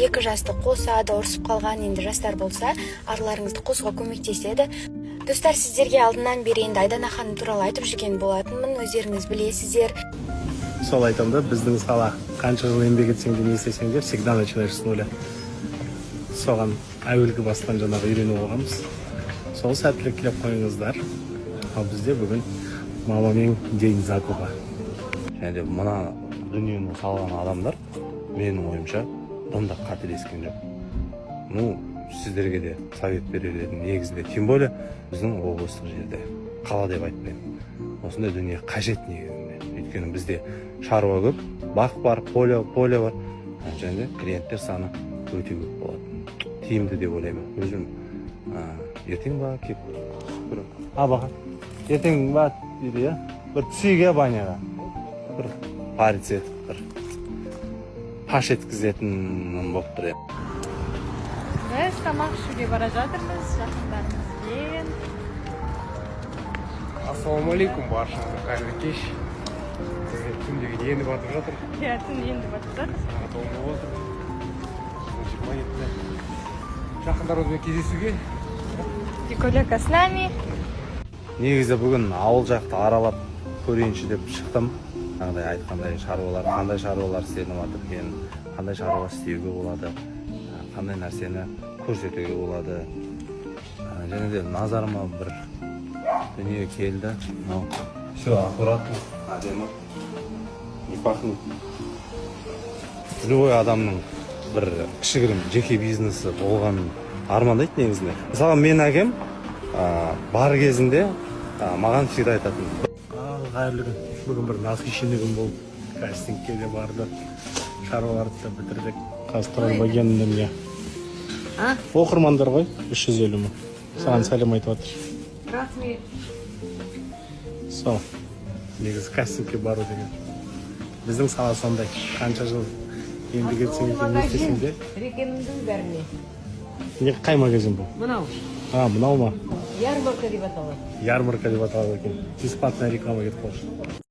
Екі жасты қосады, ұрысып қалған енді жастар болса, араларыңызды қосуға көмектеседі. Достар, сіздерге алдынан бері енді Айдана ханым туралы айтып жүрген болатынмын, өздеріңіз білесіздер. Сол айтамын да, біздің сала, қанша жыл еңбек етсең де, не істесең де, всегда начинаешь с нуля. Соған әуелгі бастан жаңағы үйреніп алғанбыз. Сол, сәттілік тілеп қойыңыздар. Ал бізде бүгін мамамен день закупа. Және де мына дүниені салған адамдар, менің ойымша, дым да қателескен жоқ. Ну, сіздерге де совет берер едім негізінде. Тем более біздің облыстық жерде, қала деп айтпаймын, осындай дүние қажет негізінде. Өйткені бізде шаруа көп, бақ бар, поле поле бар және де клиенттер саны өте көп болады. Тиімді деп ойлаймын өзім. Ертең ба, келіп көремін. А бақа, ертең ба дейді, иә, бір түсейік, иә, баняға, бір париться етіп, бір паш еткізетін болып тұр, иә. Біз тамақ ішуге бара жатырмыз жақындарымызбен. Ассалаумағалейкум баршаңызға, қайырлы кеш! Бізде түн деген енді батып жатыр. Иә, түн енді батып жатыр. Сағат 10 болып отыр, 20 кетті. Жақындарымызбен кездесуге. Николека с нами. Негізі бүгін ауыл жақты аралап көрейінші деп шықтым. Жаңағыдай айтқандай, шаруалар, қандай шаруалар істелініп жатыр екен, қандай шаруа істеуге болады, қандай нәрсені көрсетуге болады. Және де назарыма бір дүние келді. Мынау все аккуратно, әдемі, не пахнет. Любой адамның бір кішігірім жеке бизнесі болғанын армандайды негізінде. Мысалы, менің әкем бар кезінде маған всегда айтатын. Ал, қайырлы күн! Бүгін бір насыщенный күн болды. Кастингке де бардық, шаруаларды да бітірдік. Қазір Тұрарбагенді, міне, оқырмандар ғой, 350 мың саған сәлем айтып жатыр. Рахмет. Сол негізі кастингке бару деген, біздің сала сондай, қанша жыл еңбек етсең де, не істесең де. Рекомендую бәріне. Не, қай магазин бұл? Мынау. А, мынау ма? «Ярмарка» деп аталады. «Ярмарка» деп аталады екен. Бесплатная реклама кетіп қалды.